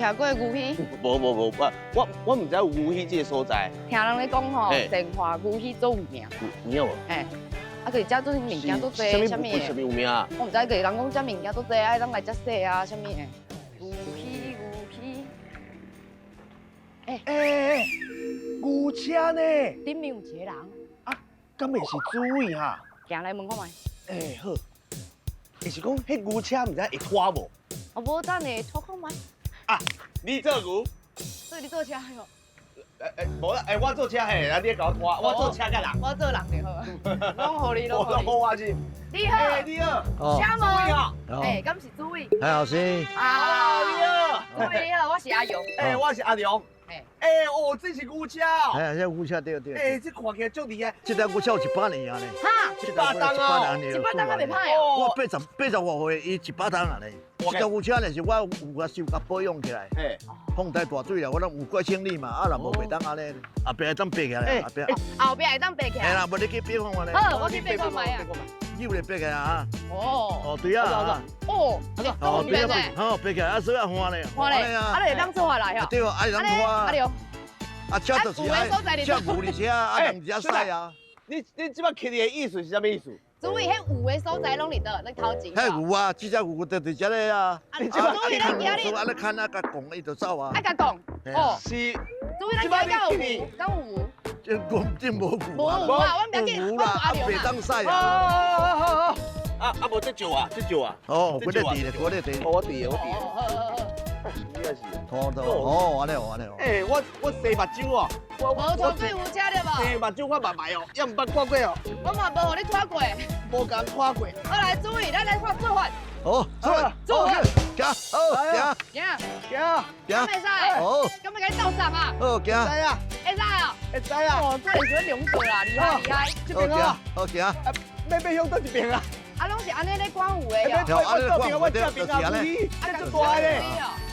聽過牛墟？無無無，我毋知有牛墟這个所在。聽人咧講吼，善化牛墟足有名。有影無？嘿，啊，就是遮做物件足濟，啥物的？啥物有名啊？我毋知，就是人講遮物件足濟，愛當來遮洗啊，啥物的。牛墟牛墟。欸欸，牛車呢？頂面有一个人。啊，敢會是主委哈？行來問看覓。欸好，伊是講彼牛車毋知會拖無？哦，無等下拖看覓。啊，你做牛？所以你做車喲？欸欸，無啦，欸，我做車嘿，啊，你共我拖，我做車佮人。我做人就好，攏予你，攏予你。我我是。你好。欸，你好。請問。欸，敢是主委？哎，老師。啊，你好。主委你好，我是阿勇。欸，我是阿良。欸，哦，這是牛車哦。哎，這牛車對對。欸，這看起來足厲害。這台牛車有100年啊咧。哈？100噸啊！100噸還袂歹哦。我80外歲，伊100噸啊咧。這台牛車呢是我有共修共保養起來。風台大水了，我攏有過清理嘛，啊，若無袂當按呢，後壁會當爬起來，後壁。後壁會當爬起來。嘿啦，無你去爬看覓咧。好，我去爬看覓啊。你有咧爬起來啊？哦。哦，對啊。哦。哦，對啊，好，爬起來，啊，所以換咧。換咧，啊，你會當做下來哦。對啊，愛當拖啊。啊，車就是愛車牛佇車，啊，人佇遮駛啊。你這擺騎的意思是啥物意思？主委，彼有的所在攏佇佗？咧頭前。彼牛啊，這隻牛就佇遮咧啊。你主委，咱今日按呢牽啊，共講，伊就走啊。啊，共講。哦。是。主委，咱今日敢有牛？敢有牛？這講這無牛啊。無牛啊，阮袂緊，牛啦，啊，袂當駛啊。好好好好。啊啊，無這石啊，這石啊。哦，我咧佇咧，我咧佇。我佇，我佇。好好好。你也是。拖拖。哦，按呢哦，按呢哦。欸，我洗目睭哦。無拖過牛車對無？洗目睭我嘛袂哦，也毋捌看過哦。我嘛無予你拖過。無共拖過。好來，主委，咱來看做法。好，做法。行，好，行。行。行。行。敢會使？好。敢欲共你鬥送啊？好，行。會使啊。會使哦。會使啊。哦，這是阮兩個啦，厲害厲害。這邊啊。好行。欲向佗一邊啊？啊，攏是按呢咧管有的哦。我這邊我這邊啊，啊，這大的。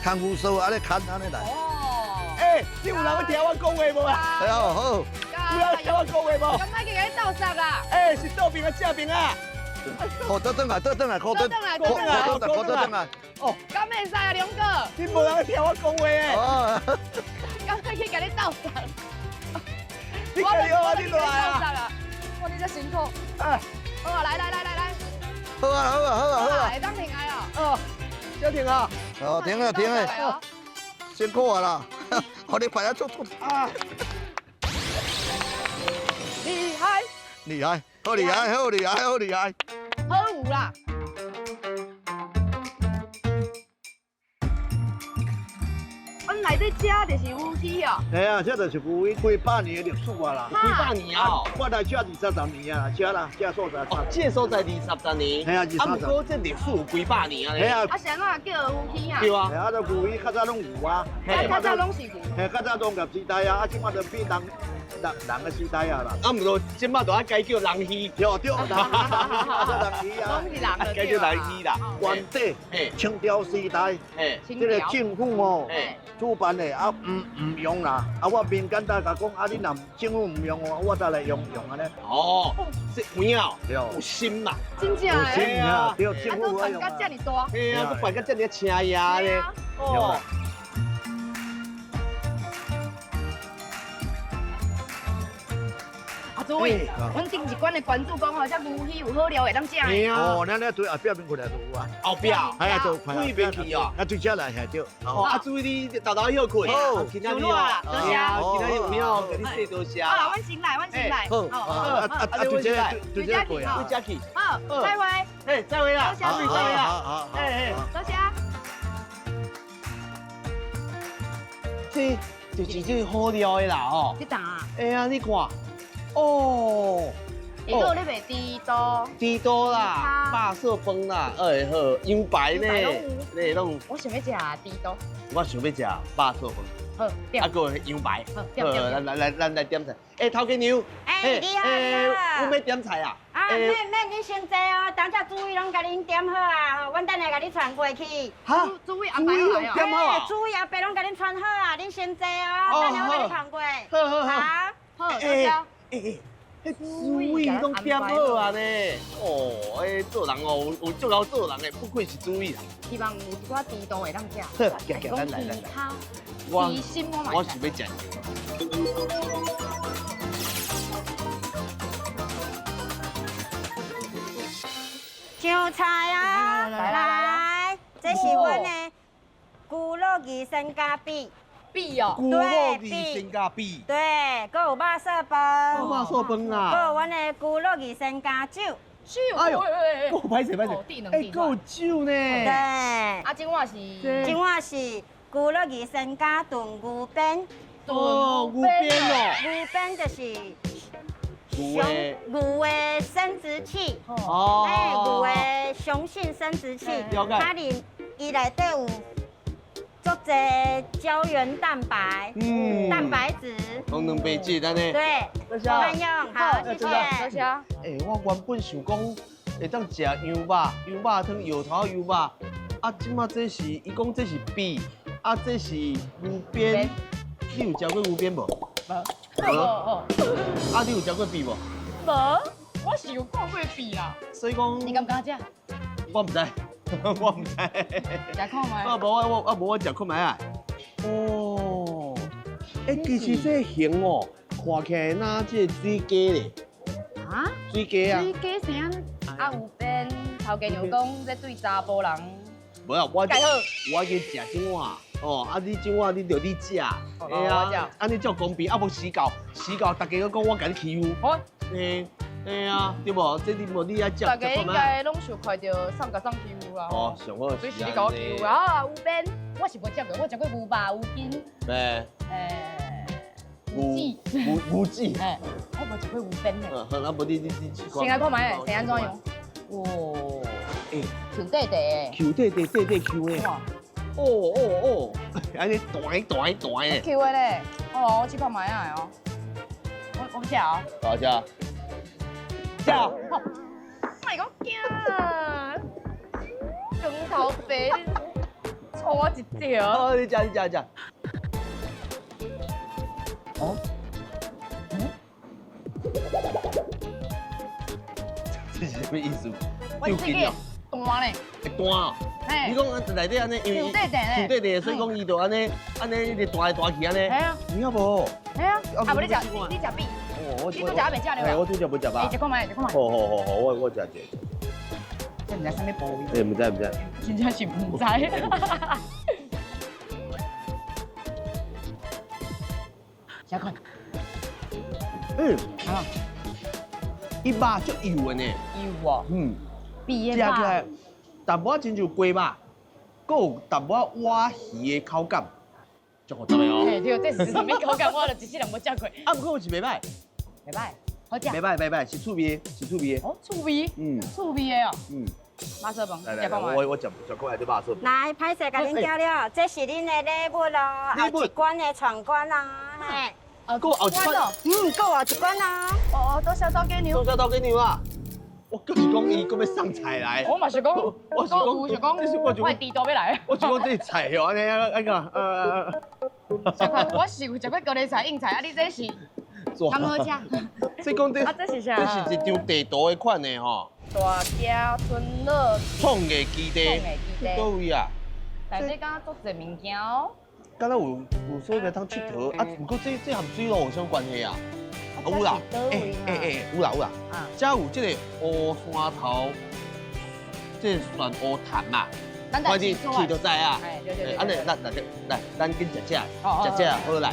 牽牛索按呢牽按呢來。哦。欸，這有人欲聽我講話無啊？哎好。有人聽我講話無？敢莫去共你鬥送啦？欸，是倒邊啊，正邊啊？好，倒轉來，倒轉來，靠轉，靠轉來，靠轉，靠轉來。哦，敢會使啊，兩個？你無人欲聽我講話的。哦。敢莫去共你鬥送？你加油啊！你落來啊！哇，你這辛苦。哎。好啊，來來來來來。好啊好啊好啊好啊！會當停來哦。哦，小停啊。哦，停了停了。辛苦啊啦，予你排啊出出啊。厲害。厲害，好厲害，好厲害，好厲害。好有啦。阮內底這就是牛墟哦。嘿啊，這就是牛墟幾百年的歷史啊啦。幾百年啊！我來這20年啊，這啦，這所在。哦，這所在20年。嘿啊，20。啊，毋過這歷史有幾百年啊。嘿啊。啊，是按怎叫牛墟啊？對啊。嘿啊，這牛墟較早攏有啊。較早攏是牛。嘿，較早農業時代啊，啊，這擺就變人人的時代啊啦。啊，毋過這擺就愛改叫人墟。對對，人墟啊。攏是人改叫人墟啦。原底，清朝時代，這個政府哦。主辦的啊，毋用啦，啊，我民間大家講啊，你若政府毋用哦，我再來用用按呢。哦，這有影哦，有心嘛。真正的。有心啊，對，政府愛用。啊，都辦甲這麼大。嘿啊，閣辦甲這麼車呀咧。哦。啊，主委，阮頂一關的關主講吼，這牛墟有好料會當食的。哦，咱咧對後壁面過來就有啊。後壁。哎呀，就對面去哦。啊，對這來下對。哦，啊，主委你豆豆歇睏。好，今仔日哦，多謝。今仔日有影哦，共你說多謝。好啦，阮先來，阮先來。好，啊啊啊，對這對這過啊。對這去。好，再會。哎，再會啦。多謝，再會啦。好好。哎哎，多謝。這就是這好料的啦，吼。這檔啊。哎呀，你看。哦，伊閣有咧賣豬肚，豬肚啦，肉燥飯啦，哎好，羊排呢，咧攏。我想欲食豬肚。我想欲食肉燥飯。好，啊，閣有羊排。好，點點。來來來，咱來點菜。欸，頭家娘。欸，你好，你好。阮欲點菜啊。啊，免免，你先坐哦，等下主委攏共恁點好啊，阮等下共你傳過去。哈？主委安排好啊。點好啊。主委阿伯攏共恁傳好啊，恁先坐哦，等下我共你傳過。好好好。好，好，多謝。欸欸，彼主意攏點好啊呢！哦，欸，做人哦，有足𠢕做人的，不愧是主意啊！希望有一寡甜度會當食。好，行行，咱來來來。我心我我是欲食。上菜啊！來，這是阮的牛肉魚生咖啡。米哦，牛肉魚生咖啡。對，閣有肉燥飯。肉燥飯啊！閣有阮的牛肉魚生加酒。酒。哎呦，閣歹勢歹勢。哎，閣有酒呢。對。啊，這碗是。這碗是牛肉魚生加燉牛鞭。哦，牛鞭哦。牛鞭就是雄牛的生殖器。哦。哎，牛的雄性生殖器。它裡伊內底有足濟膠原蛋白，蛋白質，攏蛋白質按呢。對，慢用，好，謝謝，多謝。欸，我原本想講會當食羊肉、羊肉湯、藥頭羊肉，啊，這馬這是伊講這是米，啊，這是牛鞭，你有食過牛鞭無？無。無。啊，你有食過米無？無，我是有看過米啦。所以講，你敢不敢食？我毋知。我毋知。食看覓。啊無我我啊無我食看覓啊。哦，欸，其實這形哦，看起來若這個水雞咧。啊？水雞啊。水雞是按？啊有變頭家娘講，這對查埔人。無啊，我我去食這碗，哦，啊你這碗你著你食，哎呀，按呢才公平，啊無死到死到，大家閣講我共你欺負。好。嘿。對啊，對無？這你無你愛食。大家應該攏想看著送共送欺負啦。哦，上好。所以是你共我欺負啊！有邊，我是無食過，我食過牛肉、牛筋。咩？牛牛牛子。欸，我無食過牛鞭的。好，啊無你試看。先來看覓，先按怎樣？哇！欸，Q 短短的。 Q 短短短短 Q 的。哦哦哦，按呢彈彈彈的。 Q 的咧，哦，我試看覓啊哦。我欲食哦。好食。食。莫閣驚啊！光頭白，錯我一條。好，你食你食食。哦？嗯？這是啥物意思？我這個彈咧。會彈哦。你講內底按呢，因為 Q 短短 Q 短短，所以講伊就按呢按呢一直彈來彈去按呢。係啊。有影無？係啊。啊無你食，你食米。你拄食還袂食了？我拄食無食飽。食看覓，食看覓。好好好好，我食一个。這毋知啥物部位。欸，毋知毋知。真正是毋知。食看。嗯。啊。伊肉足幼的呢。幼哦。嗯。肥的肉。食起來淡薄仔親像雞肉，閣有淡薄仔碗魚的口感，足好食的哦。嘿，對，這是啥物口感？我就一世人無食過。啊，毋過是袂䆀。袂䆀，好食。袂䆀袂䆀，是趣味的，是趣味的。哦，趣味。嗯。趣味的哦。嗯。肉燥飯，來來來，我食食過來這肉燥。來，歹勢共恁叫了，這是恁的禮物咯，後一關的闖關啊，嘿。啊，閣後一關。嗯，閣後一關啊。哦，多謝周家娘。多謝周家娘啊。我閣是講伊閣欲送菜來。我嘛是講，我是講，是講，我的豬肚欲來。我是講這菜哦，按呢按個，我是有食過高麗菜、硬菜，啊，你這是？敢好食？這講這，啊，這是啥？這是一張地圖的款的吼。大家村落創藝基地。創藝基地。佗位啊？內底敢若足濟物件哦。敢若有所在通𨑨迌啊？毋過這和水路有啥關係啊？有啦，欸欸欸，有啦有啦。遮有這個烏山頭，這個玄烏潭嘛。反正去就知啊。對對對。按呢，咱來來，咱緊食這，食這好來。